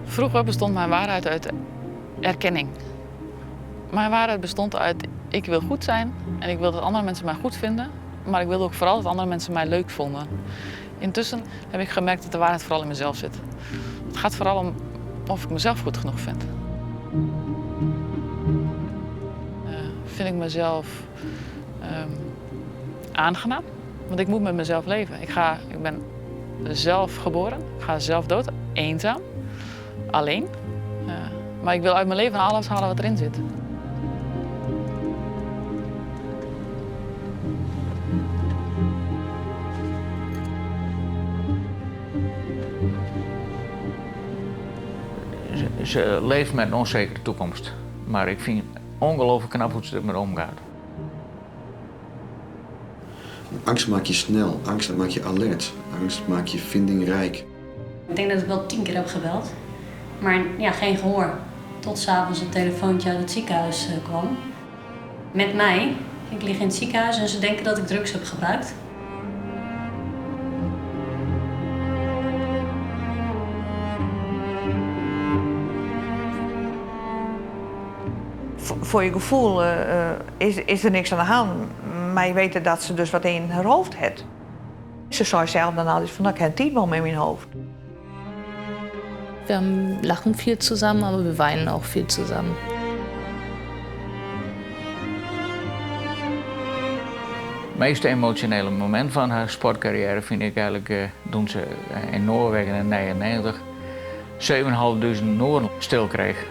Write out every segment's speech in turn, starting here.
Vroeger bestond mijn waarheid uit erkenning. Mijn waarheid bestond uit ik wil goed zijn en ik wil dat andere mensen mij goed vinden, maar ik wilde ook vooral dat andere mensen mij leuk vonden. Intussen heb ik gemerkt dat de waarheid vooral in mezelf zit. Het gaat vooral om of ik mezelf goed genoeg vind. Vind ik mezelf aangenaam? Want ik moet met mezelf leven. Ik ben zelf geboren, ik ga zelf dood, eenzaam, alleen. Maar ik wil uit mijn leven alles halen wat erin zit. Ze leeft met een onzekere toekomst. Maar ik vind het ongelooflijk knap hoe ze ermee omgaat. Angst maakt je snel, angst maakt je alert, angst maakt je vindingrijk. Ik denk dat ik wel 10 keer heb gebeld, maar ja, geen gehoor. Tot 's avonds een telefoontje uit het ziekenhuis kwam. Met mij. Ik lig in het ziekenhuis en ze denken dat ik drugs heb gebruikt. Voor je gevoel is er niks aan de hand, maar je weet dat ze dus wat in haar hoofd heeft. Ze zei zelf dan altijd van, nou, ik heb een tijdbom in mijn hoofd. We lachen viel zusammen, aber we weinen auch viel zusammen. Het meest emotionele moment van haar sportcarrière vind ik eigenlijk toen ze in Noorwegen in 99 7.500 Noren stil kreeg.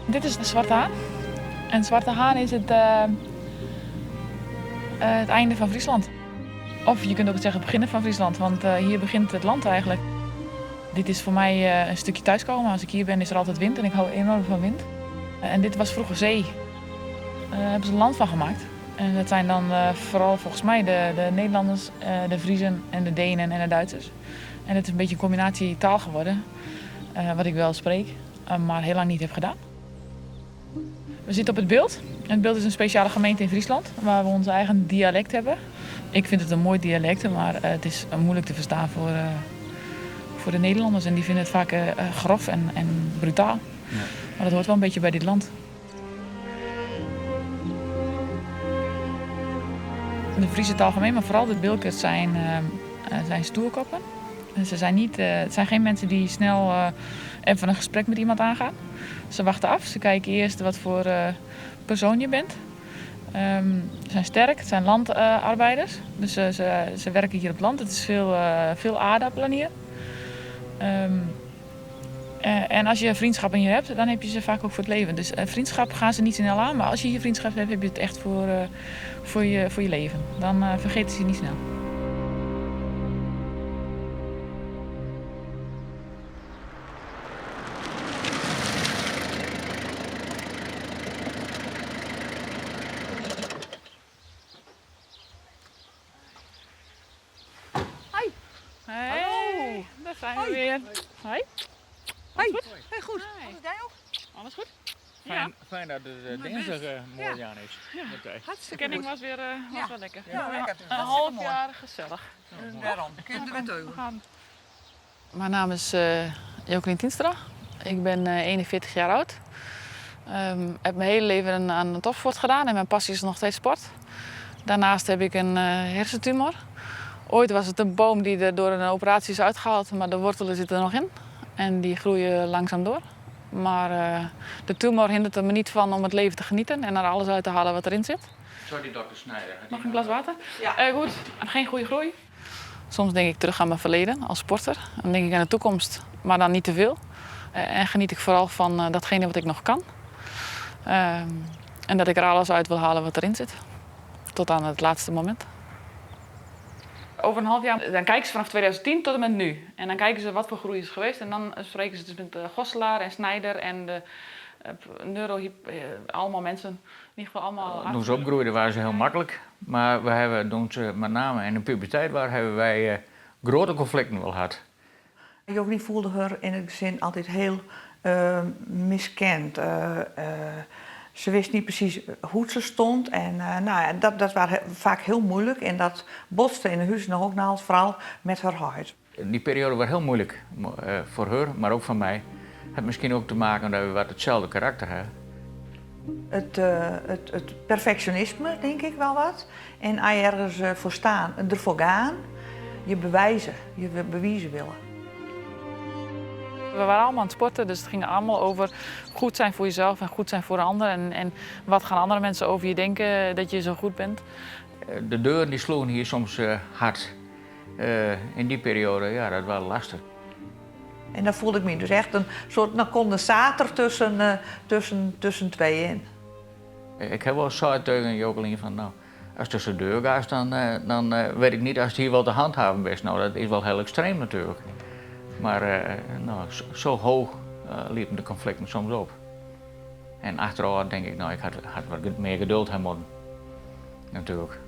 Dit is de Zwarte Haan. En Zwarte Haan is het einde van Friesland. Of je kunt ook zeggen het begin van Friesland, want hier begint het land eigenlijk. Dit is voor mij een stukje thuiskomen. Als ik hier ben is er altijd wind en ik hou enorm van wind. En dit was vroeger zee. Daar hebben ze land van gemaakt. En dat zijn dan vooral volgens mij de Nederlanders, de Friezen en de Denen en de Duitsers. En het is een beetje een combinatie taal geworden, wat ik wel spreek, maar heel lang niet heb gedaan. We zitten op het Bilt. Het Bilt is een speciale gemeente in Friesland, waar we ons eigen dialect hebben. Ik vind het een mooi dialect, maar het is moeilijk te verstaan voor de Nederlanders. En die vinden het vaak grof en brutaal. Maar dat hoort wel een beetje bij dit land. De Friese het algemeen, maar vooral de Bilkers zijn stoerkoppen. En ze zijn niet, het zijn geen mensen die snel even een gesprek met iemand aangaan. Ze wachten af, ze kijken eerst wat voor persoon je bent. Ze zijn sterk, het zijn landarbeiders. Dus ze werken hier op het land. Het is veel aardappelen hier. En als je vriendschappen hier hebt, dan heb je ze vaak ook voor het leven. Dus vriendschap gaan ze niet snel aan, maar als je hier vriendschap hebt, heb je het echt voor je leven. Dan vergeten ze je niet snel. Hoi. Hey. Hallo. Daar zijn we Hoi. weer. Hoi. Hoi. Alles goed? Hey, goed. Hi. Alles jij ook? Alles goed? Fijn, fijn dat het dinsdag mooi Jan is. Ja. Hartstikke goed. was weer, was wel lekker. Ja, lekker. Een half jaar gezellig. Daarom, kunnen we gaan. Mijn naam is Jokelien Tienstra. Ik ben 41 jaar oud. Um, heb mijn hele leven aan een topsport gedaan en mijn passie is nog steeds sport. Daarnaast heb ik een hersentumor. Ooit was het een boom die er door een operatie is uitgehaald, maar de wortelen zitten er nog in. En die groeien langzaam door. Maar de tumor hindert er me niet van om het leven te genieten en er alles uit te halen wat erin zit. Sorry, dokter Snijder. Mag ik een glas water? Ja. Goed, geen goede groei. Soms denk ik terug aan mijn verleden als sporter. Dan denk ik aan de toekomst, maar dan niet te veel. En geniet ik vooral van datgene wat ik nog kan. En dat ik er alles uit wil halen wat erin zit. Tot aan het laatste moment. Over een half jaar, dan kijken ze vanaf 2010 tot en met nu. En dan kijken ze wat voor groei is geweest. En dan spreken ze dus met Gosselaar en Snijder en de neurohyp, allemaal mensen. In ieder geval allemaal. Toen ze opgroeiden waren ze heel makkelijk. Maar we hebben, toen ze met name in de puberteit waren, hebben wij grote conflicten wel gehad. Jokelien voelde haar in het gezin altijd heel miskend. Ze wist niet precies hoe ze stond en nou ja, dat was vaak heel moeilijk. En dat botste in de huis nog ook nou, vooral met haar huid. Die periode was heel moeilijk voor haar, maar ook voor mij. Het had misschien ook te maken omdat we wat hetzelfde karakter hebben. Het perfectionisme, denk ik wel wat. En als je ergens voor staan, ervoor gaan, je bewijzen, je bewijzen willen. We waren allemaal aan het sporten, dus het ging allemaal over goed zijn voor jezelf en goed zijn voor een ander. En wat gaan andere mensen over je denken dat je zo goed bent. De deuren die sloegen hier soms hard. In die periode, ja, dat was lastig. En dan voelde ik me dus echt een soort condensator tussen twee in. Ik heb wel zo tegen Jokelien van, nou, als tussen de deur gaat, dan weet ik niet als het hier wel te handhaven is. Nou, dat is wel heel extreem natuurlijk. Maar nou, zo hoog liepen de conflicten soms op. En achteraf denk ik, nou, ik had wat meer geduld hebben moeten. Natuurlijk.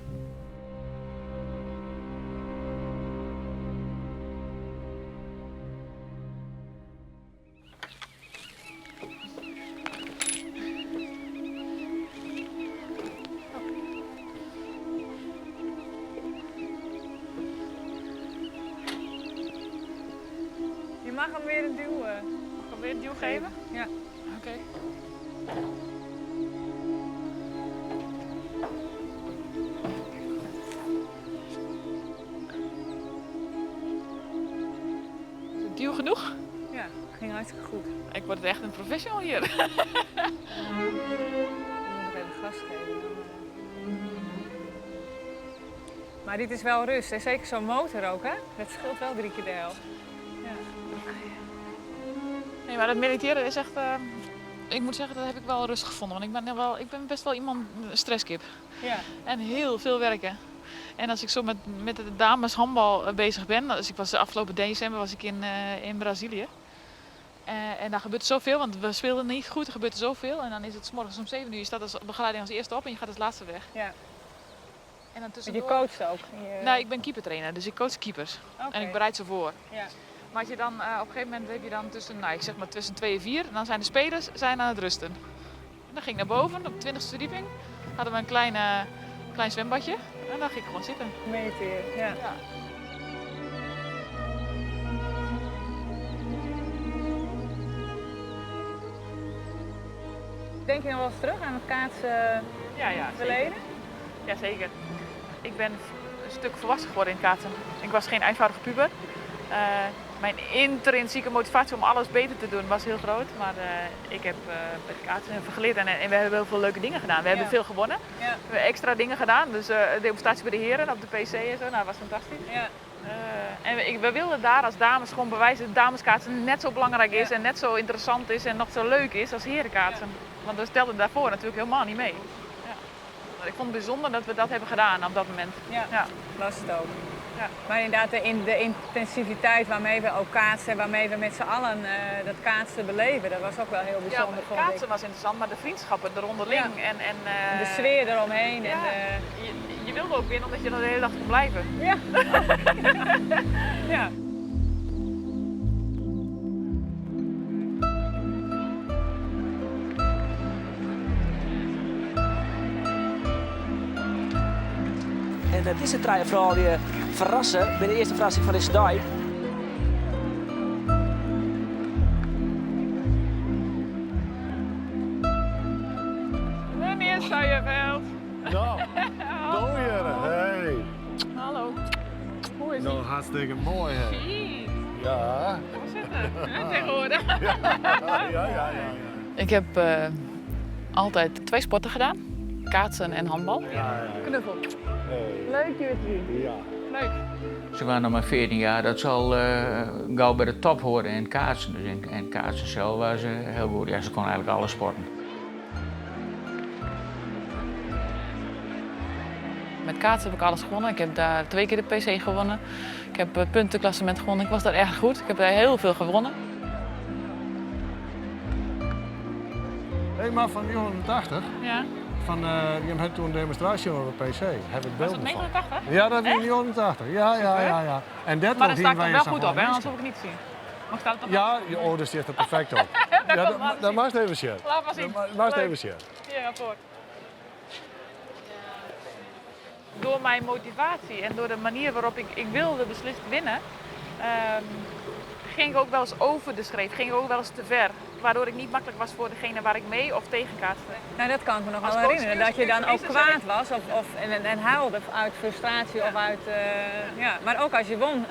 Je mag hem weer een duw, Mag ik hem weer een duw geven? Ja. Oké. Is het duw genoeg? Ja, ging hartstikke goed. Ik word echt een professional hier. Je moet nog even gas geven. Maar dit is wel rust. En zeker zo'n motor ook, hè? Dat scheelt wel 3 keer de helft. Ja. Nee, maar dat mediteren is echt... ik moet zeggen, dat heb ik wel rust gevonden. Want ik ben best wel iemand, een stresskip. Ja. En heel veel werken. En als ik zo met de dames handbal bezig ben... Dus ik was de afgelopen december was ik in Brazilië. En daar gebeurt zoveel, want we speelden niet goed, er gebeurt zoveel. En dan is het 's morgens om 7 uur, je staat als begeleiding als eerste op en je gaat als laatste weg. Ja. En dan tussendoor... Je coacht ook? Nou, ik ben keepertrainer, dus ik coach keepers. Okay. En ik bereid ze voor. Ja. Maar als je dan, op een gegeven moment heb je dan tussen, nou, ik zeg maar tussen 2 en 4, dan zijn de spelers aan het rusten. En dan ging ik naar boven, op de 20e verdieping, hadden we een klein zwembadje. En dan ging ik gewoon zitten. Mediteren, ja. Ja. Denk je nog wel eens terug aan het kaatsen ja, verleden? Jazeker. Ik ben een stuk volwassen geworden in kaatsen. Ik was geen eenvoudige puber. Mijn intrinsieke motivatie om alles beter te doen was heel groot. Maar ik heb met kaatsen heel veel geleerd en we hebben heel veel leuke dingen gedaan. We hebben veel gewonnen. Ja. We hebben extra dingen gedaan. Dus demonstratie bij de heren op de PC en zo. Nou, dat was fantastisch. Ja. En we wilden daar als dames gewoon bewijzen dat dameskaatsen net zo belangrijk is en net zo interessant is en nog zo leuk is als herenkaatsen. Ja. Want we stelden daarvoor natuurlijk helemaal niet mee. Ja. Maar ik vond het bijzonder dat we dat hebben gedaan op dat moment. Ja, ja. Was het ook. Ja. Maar inderdaad, de intensiviteit waarmee we ook kaatsen en waarmee we met z'n allen dat kaatsen beleven, dat was ook wel heel bijzonder. Ja, kaatsen was interessant, maar de vriendschappen eronderling ja. en de sfeer eromheen. Ja. En, je wilde ook winnen omdat je dan de hele dag kon blijven. Ja. Ja. En dizze trije froulju ferrasse by de earste ferrassing fan dizze dei. Menear Suierveld. Nou, doeiere, hey. Hallo. Hoe is het? Nou, hartstikke mooi, hè. Ja. Hoe zit het tegenwoordig? Ja. Ik heb altijd twee sporten gedaan. Kaatsen en handbal. Knuffel. Leuk je weer te zien. Ja. Leuk. Ze waren nog maar 14 jaar, dat zal gauw bij de top horen in kaatsen. Dus in kaatsen zelf waren ze heel goed. Ja, ze kon eigenlijk alle sporten. Met kaatsen heb ik alles gewonnen. Ik heb daar 2 keer de PC gewonnen. Ik heb het puntenklassement gewonnen. Ik was daar erg goed. Ik heb daar heel veel gewonnen. Hey, maar van 89? Ja. Van, je hebt toen een demonstratie op de PC. Heb ik Was beelden het van. 89? Ja, dat was Echt? 89. Ja, ja, ja, ja. En dat Maar daar nog sta ik zien dan wij wel eens goed aan op, hè? Anders mensen. hoef ik niet te zien. Maar staat het toch Ja, ja, oh, daar staat er perfect op. Dat Ja, kan wel dat mag even zien. Laat maar zien. Dat mag Leuk. even zien. Hier, rapport. Door mijn motivatie en door de manier waarop ik wilde beslist winnen, ging ik ook wel eens over de schreef, ging ik ook wel eens te ver. Waardoor ik niet makkelijk was voor degene waar ik mee of tegen kaatste. Nou, dat kan ik me nog Als wel coach herinneren. Dat je dan ook is het kwaad was en huilde uit frustratie of uit... ja. Maar ook als je won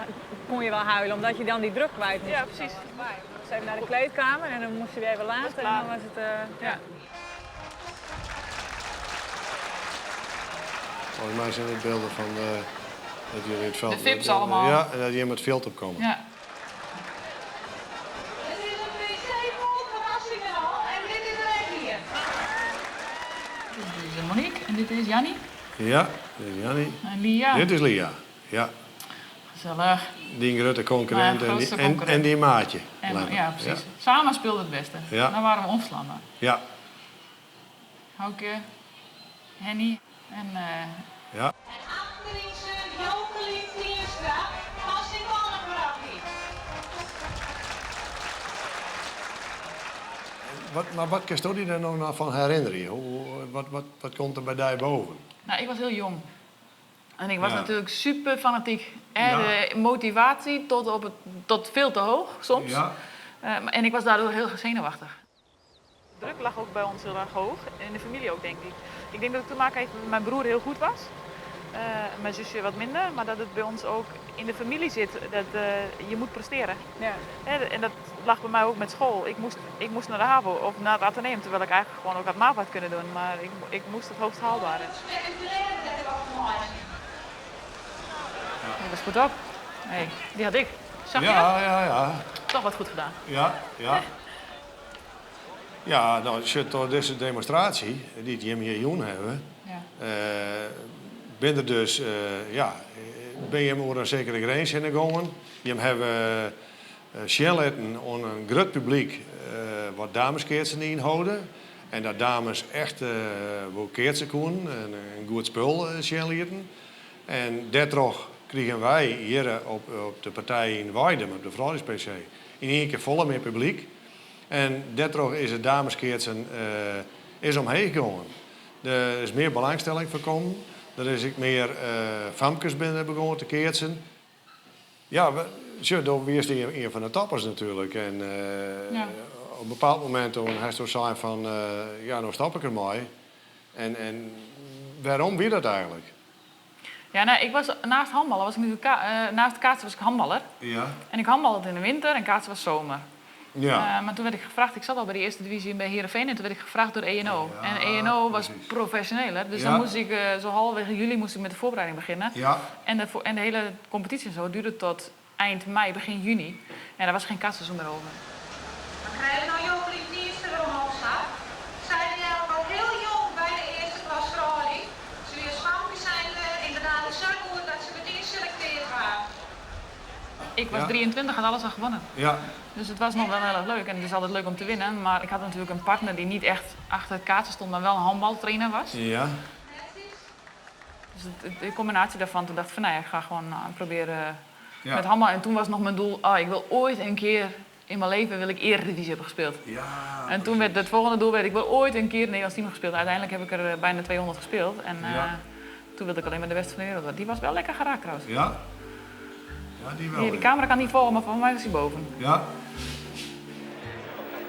kon je wel huilen, omdat je dan die druk kwijt moest. Ja, precies. Dus even naar de kleedkamer en dan moest je weer even laten en dan was het... ja. Volgens mij zijn het beelden van dat jullie het veld... De VIP's allemaal. Ja, en dat jullie met het veld opkomen. Ja. Het is een wc vol verrassingen al en dit is er een hier. Dit is Monique en dit is Jannie. Ja, dit is Jannie. En Lia. Dit is Lia, ja. Gezellig. Die grote concurrent, Mijn grootste concurrent. en die maatje. En, Laat maar. ja, precies. Samen speelden het beste. Ja. Dan waren we onverslaanbaar. Ja. Hauke, Henny en Ja. Achterin Jokelien Tierstra van Sint-Anne-parochie. Maar wat kun je je daar nou nog van herinneren? Wat komt er bij jou boven? Nou, ik was heel jong. En ik was Ja. natuurlijk super fanatiek. Hè? Ja. De motivatie tot veel te hoog soms. Ja. En ik was daardoor heel zenuwachtig. De druk lag ook bij ons heel erg hoog. En in de familie ook, denk ik. Ik denk dat het te maken heeft met mijn broer heel goed was. Mijn zusje wat minder. Maar dat het bij ons ook in de familie zit. Dat je moet presteren. Ja. Hè, en dat lag bij mij ook met school. Ik moest naar de HAVO of naar het Atheneum. Terwijl ik eigenlijk gewoon ook het MAVO had kunnen doen. Maar ik moest het hoogst haalbare. Die was goed op. Hey, die had ik. Zag je Ja, dat? ja, ja. Toch wat goed gedaan. Ja, ja. Ja, nou, zit door deze demonstratie die Jim hier Joen hebben, Ja. ben er dus, ja, ben je over een zekere grens heen gegaan. Je hebben Shell-letten aan een groot publiek wat dameskeertsen inhouden. En dat dames echt wel keertsen koen en een goed spul Shell-letten. En daardoor kregen wij hier op de partij in Weidum, op de Vrouwens-P C, in één keer volle meer publiek. En daardoor is het dameskeertsen is omheen gegaan. Er is meer belangstelling voor komen. Er is ook meer famkes binnen begonnen te keertsen. Ja, zo, dan was die een van de toppers natuurlijk. En Ja. op een bepaald moment toen hij zo zei van, ja, nou stap ik ermee. En waarom wie dat eigenlijk? Ja, nou, ik was naast handballen, was ik natuurlijk naast kaatsen was ik handballer. Ja. En ik handbalde in de winter en kaatsen was zomer. Ja. Maar toen werd ik gevraagd, ik zat al bij de eerste divisie bij Heerenveen en toen werd ik gevraagd door ENO. Ja, en ENO was precies. professioneler, dus Ja. dan moest ik zo halverwege juli moest ik met de voorbereiding beginnen. Ja. En de hele competitie en zo duurde tot eind mei, begin juni. En daar was geen kaatseizoen meer over. We krijgen nou Jokelien Tierstra omhoog staat. Zij zijn al heel jong bij de eerste klas vrouwen. Ze weer schampjes zijn inderdaad zo goed dat ze meteen selecteerd waren. Ik was Ja. 23, had alles al gewonnen. Ja. Dus het was nog wel heel erg leuk. En het is altijd leuk om te winnen. Maar ik had natuurlijk een partner die niet echt achter het kaatsen stond, maar wel een handbaltrainer was. Ja. Dus de combinatie daarvan, toen dacht ik van, nou ja, ik ga gewoon proberen Ja. met handbal. En toen was nog mijn doel, oh, ik wil ooit een keer in mijn leven wil ik Eredivisie hebben gespeeld. Ja, en toen werd het volgende doel, werd, ik wil ooit een keer Nederlands team gespeeld. Uiteindelijk heb ik er bijna 200 gespeeld. En Ja. Toen wilde ik alleen maar de beste van de wereld worden. Die was wel lekker geraakt trouwens. Ja. Ja, die wel. Hier, die camera kan niet volgen, maar volgens mij was hij boven. Ja.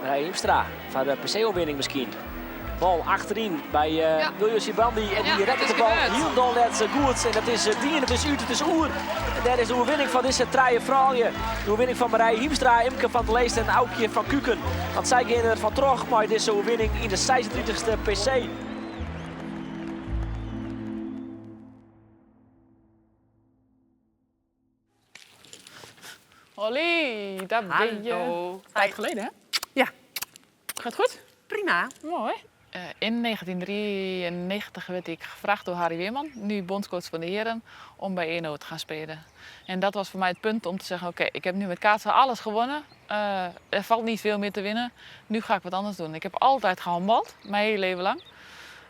Marije Hiemstra foar de PC-oerwinning miskien. Bal achterin by uh, ja. Wiljo Sibandi en dy rekket de bal hielendal net goed. En dat is dien, it is út, it is oer. En dêr is de oerwinning fan dizze trije froulju. De oerwinning fan Marije Hiemstra, Imke van der Leest en Aukje van Kuken. Want sy geane der fan troch mei dizze oerwinning yn de 36e PC. Holly, daar ben je. Hallo. Tijd geleden, hè? Ja. Gaat goed? Prima. Mooi. In 1993 werd ik gevraagd door Harry Weerman, nu bondscoach van de heren, om bij ENO te gaan spelen. En dat was voor mij het punt om te zeggen, oké, ik heb nu met kaatsen alles gewonnen. Er valt niet veel meer te winnen. Nu ga ik wat anders doen. Ik heb altijd gehandbald, mijn hele leven lang.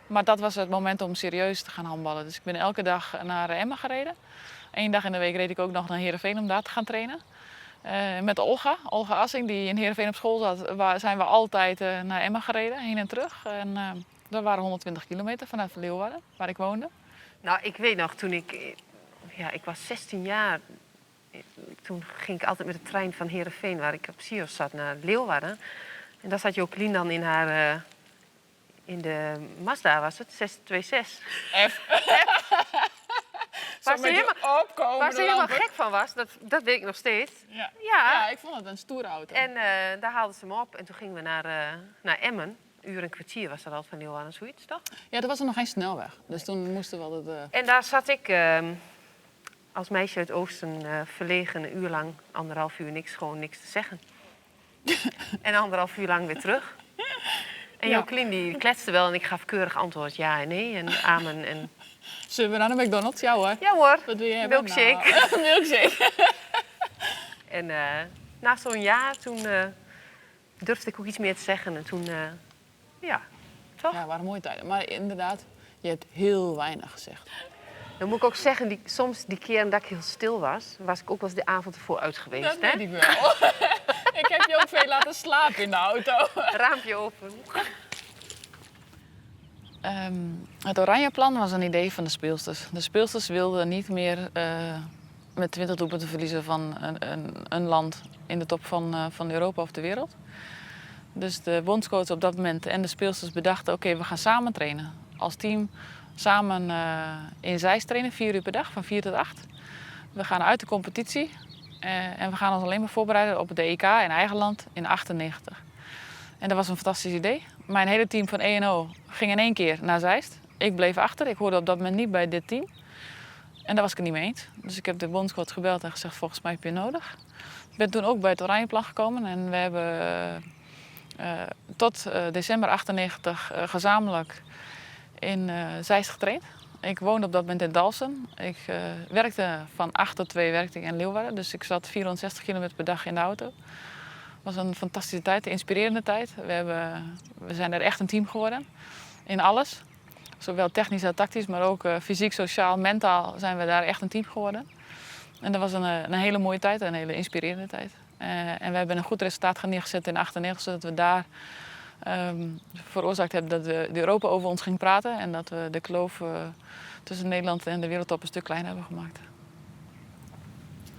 Maar dat was het moment om serieus te gaan handballen. Dus ik ben elke dag naar Emmen gereden. Eén dag in de week reed ik ook nog naar Heerenveen om daar te gaan trainen. Met Olga, Olga Assing, die in Heerenveen op school zat, zijn we altijd naar Emmen gereden, heen en terug. En dat waren 120 kilometer vanuit Leeuwarden, waar ik woonde. Nou, ik weet nog, toen ik, ja, ik was 16 jaar, toen ging ik altijd met de trein van Heerenveen, waar ik op CIOS zat, naar Leeuwarden. En daar zat Jokelien dan in haar, in de Mazda was het, 626. F. Waar Zo met die opkomende ze helemaal lampen. gek van was, dat weet ik nog steeds. Ja. Ja. Ja, ik vond het een stoere auto. En daar haalden ze me op en toen gingen we naar Emmen. Een uur en een kwartier was dat altijd van Leeuwarden, zoiets, toch? Ja, toen was er nog geen snelweg. Dus toen moesten we altijd En daar zat ik als meisje uit Oosten verlegen een uur lang, anderhalf uur niks, gewoon niks te zeggen. En anderhalf uur lang weer terug. En Jokelien die kletste wel en ik gaf keurig antwoord ja en nee en amen. En... Zullen we naar de McDonald's? Ja hoor. Ja hoor. Wat wil je hebben? Milkshake. Nou, milkshake. En na zo'n jaar toen durfde ik ook iets meer te zeggen en toen, ja, toch? Ja, waren mooie tijden. Maar inderdaad, je hebt heel weinig gezegd. Dan moet ik ook zeggen, soms die keren dat ik heel stil was, was ik ook wel eens de avond ervoor uit geweest. Dat hè? weet ik wel. Ik heb je ook veel laten slapen in de auto. Raampje open. Het Oranjeplan was een idee van de speelsters. De speelsters wilden niet meer met 20 doelpunten verliezen van een land in de top van Europa of de wereld. Dus de bondscoach op dat moment en de speelsters bedachten, oké, we gaan samen trainen. Als team samen in Zeist trainen, 4 uur per dag, van 4 tot 8. We gaan uit de competitie en we gaan ons alleen maar voorbereiden op het EK in eigen land in 98. En dat was een fantastisch idee. Mijn hele team van ENO ging in één keer naar Zeist. Ik bleef achter, ik hoorde op dat moment niet bij dit team. En daar was ik het niet mee eens. Dus ik heb de bondscoach gebeld en gezegd, volgens mij heb je nodig. Ik ben toen ook bij het Oranjeplan gekomen en we hebben tot december 98 gezamenlijk in Zeist getraind. Ik woonde op dat moment in Dalfsen. Ik werkte van 8 tot 2 werkte ik in Leeuwarden. Dus ik zat 460 kilometer per dag in de auto. Het was een fantastische tijd, een inspirerende tijd. We zijn er echt een team geworden. In alles. Zowel technisch als tactisch, maar ook fysiek, sociaal, mentaal zijn we daar echt een team geworden. En dat was een hele mooie tijd, een hele inspirerende tijd. En we hebben een goed resultaat neergezet in 98, zodat we daar veroorzaakt hebben dat de Europa over ons ging praten en dat we de kloof tussen Nederland en de wereldtop een stuk kleiner hebben gemaakt.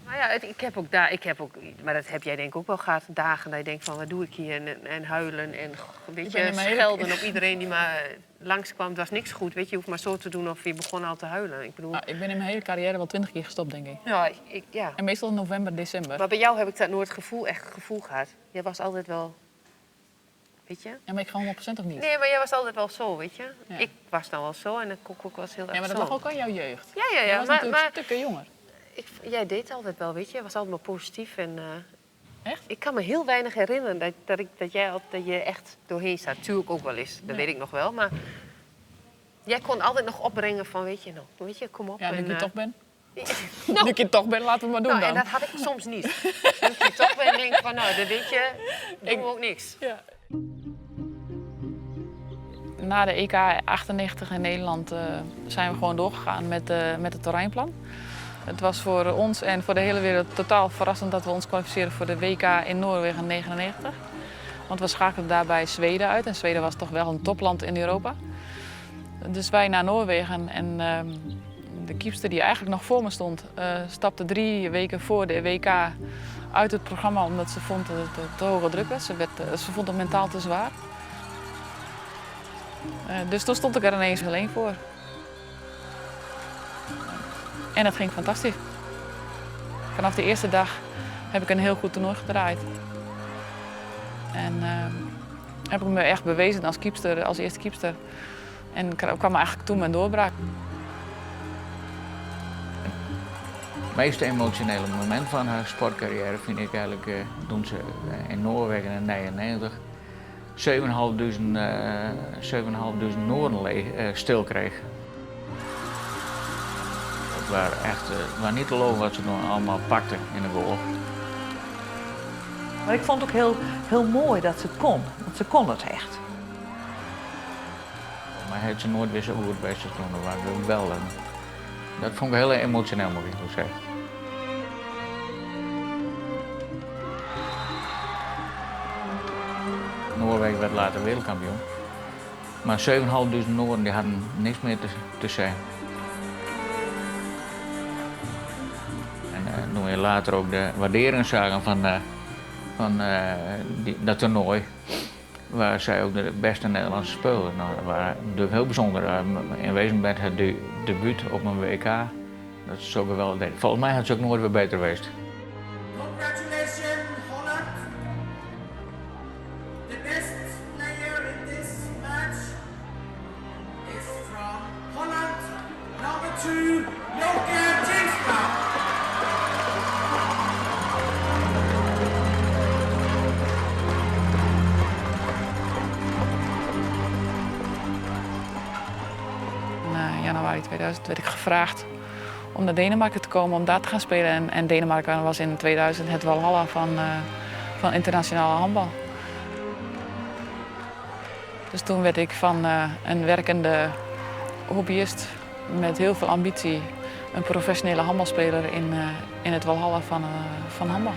Nou ja, het, ik heb ook daar, ik heb ook, maar dat heb jij denk ik ook wel gehad, dagen dat je denkt van wat doe ik hier en huilen en Ik ben in mijn hele schelden op iedereen die maar langskwam. Het was niks goed, je hoeft maar zo te doen of je begon al te huilen. Ik bedoel... Nou, ik ben in mijn hele carrière wel 20 keer gestopt, denk ik. Ja, ik, ik, ja. En meestal in november, december. Maar bij jou heb ik dat nooit echt gevoel gehad. Jij was altijd wel, weet je? Ja, maar ik ga 100% of niet? Nee, maar jij was altijd wel zo, weet je? Ja. Ik was dan wel zo en dan kon ik ook wel eens heel Ja, erg maar dat zo. lag ook aan jouw jeugd. Ja, ja, ja, Jij was natuurlijk stukken jonger. Jij deed altijd wel, weet je. Je was altijd maar positief en Echt? Ik kan me heel weinig herinneren dat je echt doorheen staat. Tuurlijk ook wel eens, dat weet ik nog wel. Maar jij kon altijd nog opbrengen van, weet je, nou, weet je, kom op. Ja, nu en, ik hier toch ben. Nou. Nu ik hier toch ben, laten we maar doen En dan. dat had ik soms niet. Nu ik hier toch ben, denk ik van, nou, dat weet je, doen we ook niks. Ja. Na de EK 98 in Nederland zijn we gewoon doorgegaan met het Oranjeplan. Het was voor ons en voor de hele wereld totaal verrassend dat we ons kwalificeerden voor de WK in Noorwegen in 99. Want we schakelden daarbij Zweden uit en Zweden was toch wel een topland in Europa. Dus wij naar Noorwegen en De keepster die eigenlijk nog voor me stond, stapte 3 weken voor de WK uit het programma omdat ze vond dat het te hoge druk was. Ze, werd, ze vond het mentaal te zwaar. Dus toen stond ik er ineens alleen voor. En dat ging fantastisch. Vanaf de eerste dag heb ik een heel goed toernooi gedraaid. En heb ik me echt bewezen als keepster, als eerste keepster. En kwam eigenlijk toen mijn doorbraak. Het meest emotionele moment van haar sportcarrière vind ik eigenlijk toen ze in Noorwegen in 1999 7.500 Noorden stil kreeg. Het waren echt, het was niet te geloven wat ze toen allemaal pakten in de goal. Maar ik vond het ook heel, heel mooi dat ze het kon, want ze kon het echt. Maar hij heeft ze nooit weer zo goed bij ze toen, dat was geweldig. Dat vond ik heel emotioneel, moet ik eerlijk zeggen. Noorwegen werd later wereldkampioen. Maar 7.500 Noorden die hadden niks meer te zeggen. En toen we later ook de waardering zagen van dat toernooi, waar zij ook de beste Nederlandse speler. Dat was natuurlijk heel bijzonder. In wezen met het debuut op een WK, dat is zo geweldig. Volgens mij had ze ook nooit weer beter geweest. Congratulations, Holland. The best player in this match is from Holland, number 2, Joke Tijmstra. In januari 2000 werd ik gevraagd om naar Denemarken te komen, om daar te gaan spelen. En Denemarken was in 2000 het walhalla van internationale handbal. Dus toen werd ik van een werkende hobbyist met heel veel ambitie een professionele handbalspeler in het walhalla van handbal.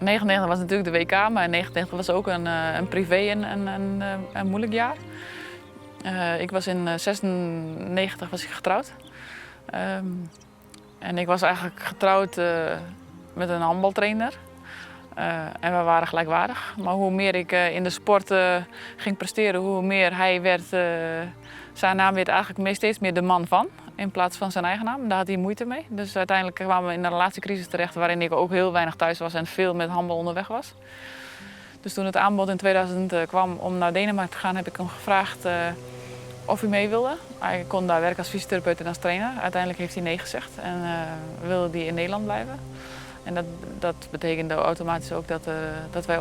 99 was natuurlijk de WK, maar 99 was ook een privé een moeilijk jaar. Ik was in 96 was ik getrouwd. En ik was eigenlijk getrouwd met een handbaltrainer. En we waren gelijkwaardig. Maar hoe meer ik in de sport ging presteren, hoe meer hij werd... Zijn naam werd eigenlijk steeds meer de man van, in plaats van zijn eigen naam. Daar had hij moeite mee. Dus uiteindelijk kwamen we in een relatiecrisis terecht waarin ik ook heel weinig thuis was en veel met handbal onderweg was. Dus toen het aanbod in 2000 kwam om naar Denemarken te gaan, heb ik hem gevraagd of hij mee wilde. Hij kon daar werken als fysiotherapeut en als trainer. Uiteindelijk heeft hij nee gezegd en wilde hij in Nederland blijven. En dat betekende automatisch ook dat wij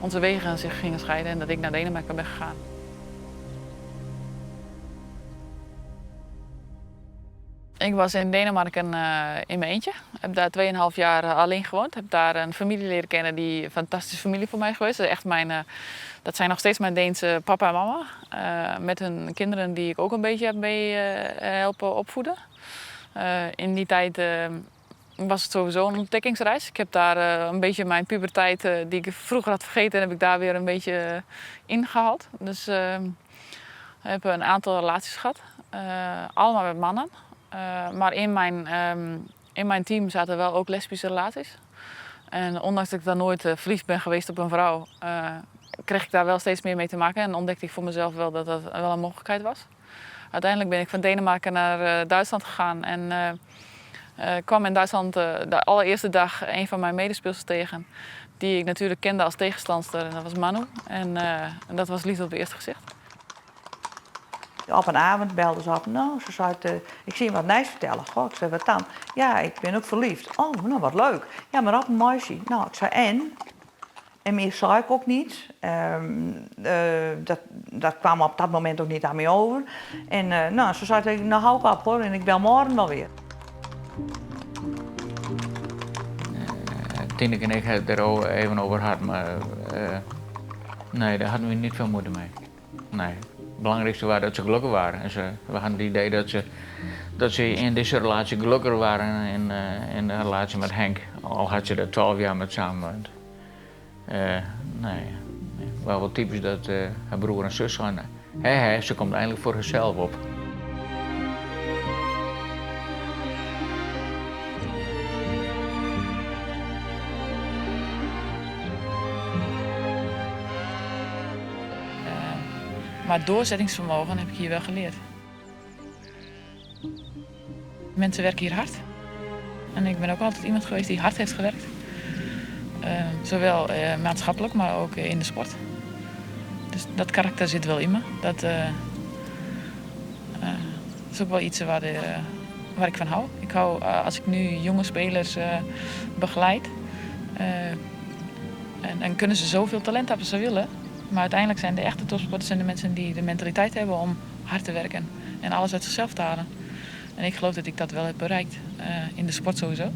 onze wegen zich gingen scheiden en dat ik naar Denemarken ben gegaan. Ik was in Denemarken in mijn eentje. Ik heb daar tweeënhalf jaar alleen gewoond. Ik heb daar een familie leren kennen die een fantastische familie voor mij geweest. Dat is echt mijn dat zijn nog steeds mijn Deense papa en mama. Met hun kinderen die ik ook een beetje heb mee helpen opvoeden. In die tijd was het sowieso een ontdekkingsreis. Ik heb daar een beetje mijn puberteit die ik vroeger had vergeten, heb ik daar weer een beetje ingehaald. Dus ik heb een aantal relaties gehad. Allemaal met mannen. Maar in mijn team zaten wel ook lesbische relaties. En ondanks dat ik daar nooit verliefd ben geweest op een vrouw, kreeg ik daar wel steeds meer mee te maken. En ontdekte ik voor mezelf wel dat dat wel een mogelijkheid was. Uiteindelijk ben ik van Denemarken naar Duitsland gegaan. En kwam in Duitsland de allereerste dag een van mijn medespeelsters tegen. Die ik natuurlijk kende als tegenstandster. En dat was Manu. En dat was liefde op het eerste gezicht. Op een avond belde ze op. Nou, ze zei, ik zie je wat nice vertellen. Goh, ik zei, wat dan? Ja, ik ben ook verliefd. Oh, nou, wat leuk. Ja, maar op een meisje. Nou, ik zei, en? En meer zei ik ook niet. Dat kwam op dat moment ook niet aan mij over. En ze zei, nou hou ik op hoor, en ik bel morgen wel weer. Tineke en ik ha it der al even over gehad, mar nee, dêr hadden we niet veel muoite mei. Nee. It belangrykste wie dat se gelokkich waren. En se, we hadden it idee dat se, dat se yn dizze relaasje gelokkiger waren yn, yn de relaasje met Henk. Al hat se der 12 jaar met samenwoond. Nee, wel wat typisch dat har broer en sus seinen, hè hè, se komt eindelijk voor harsels op. Maar doorzettingsvermogen heb ik hier wel geleerd. Mensen werken hier hard. En ik ben ook altijd iemand geweest die hard heeft gewerkt. Zowel maatschappelijk, maar ook in de sport. Dus dat karakter zit wel in me. Dat is ook wel iets waar, de, waar ik van hou. Ik hou, als ik nu jonge spelers begeleid, en kunnen ze zoveel talent hebben als ze willen. Maar uiteindelijk zijn de echte topsporters zijn de mensen die de mentaliteit hebben om hard te werken en alles uit zichzelf te halen. En ik geloof dat ik dat wel heb bereikt. In de sport sowieso.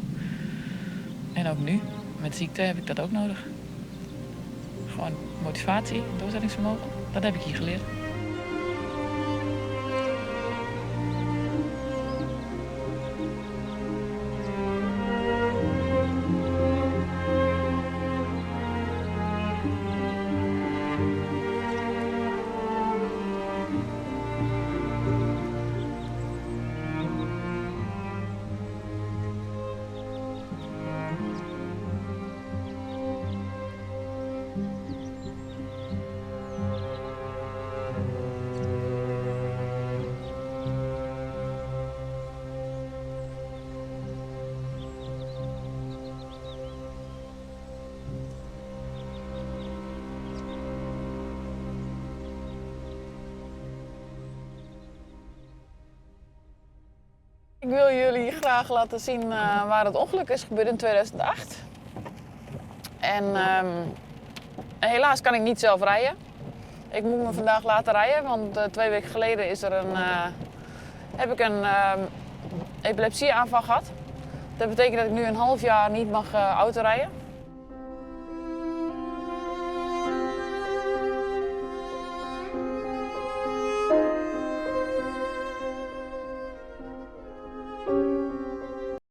En ook nu, met ziekte, heb ik dat ook nodig. Gewoon motivatie, doorzettingsvermogen, dat heb ik hier geleerd. Ik wil jullie graag laten zien waar het ongeluk is gebeurd in 2008. En helaas kan ik niet zelf rijden. Ik moet me vandaag laten rijden, want 2 weken geleden heb ik een epilepsieaanval gehad. Dat betekent dat ik nu een half jaar niet mag autorijden.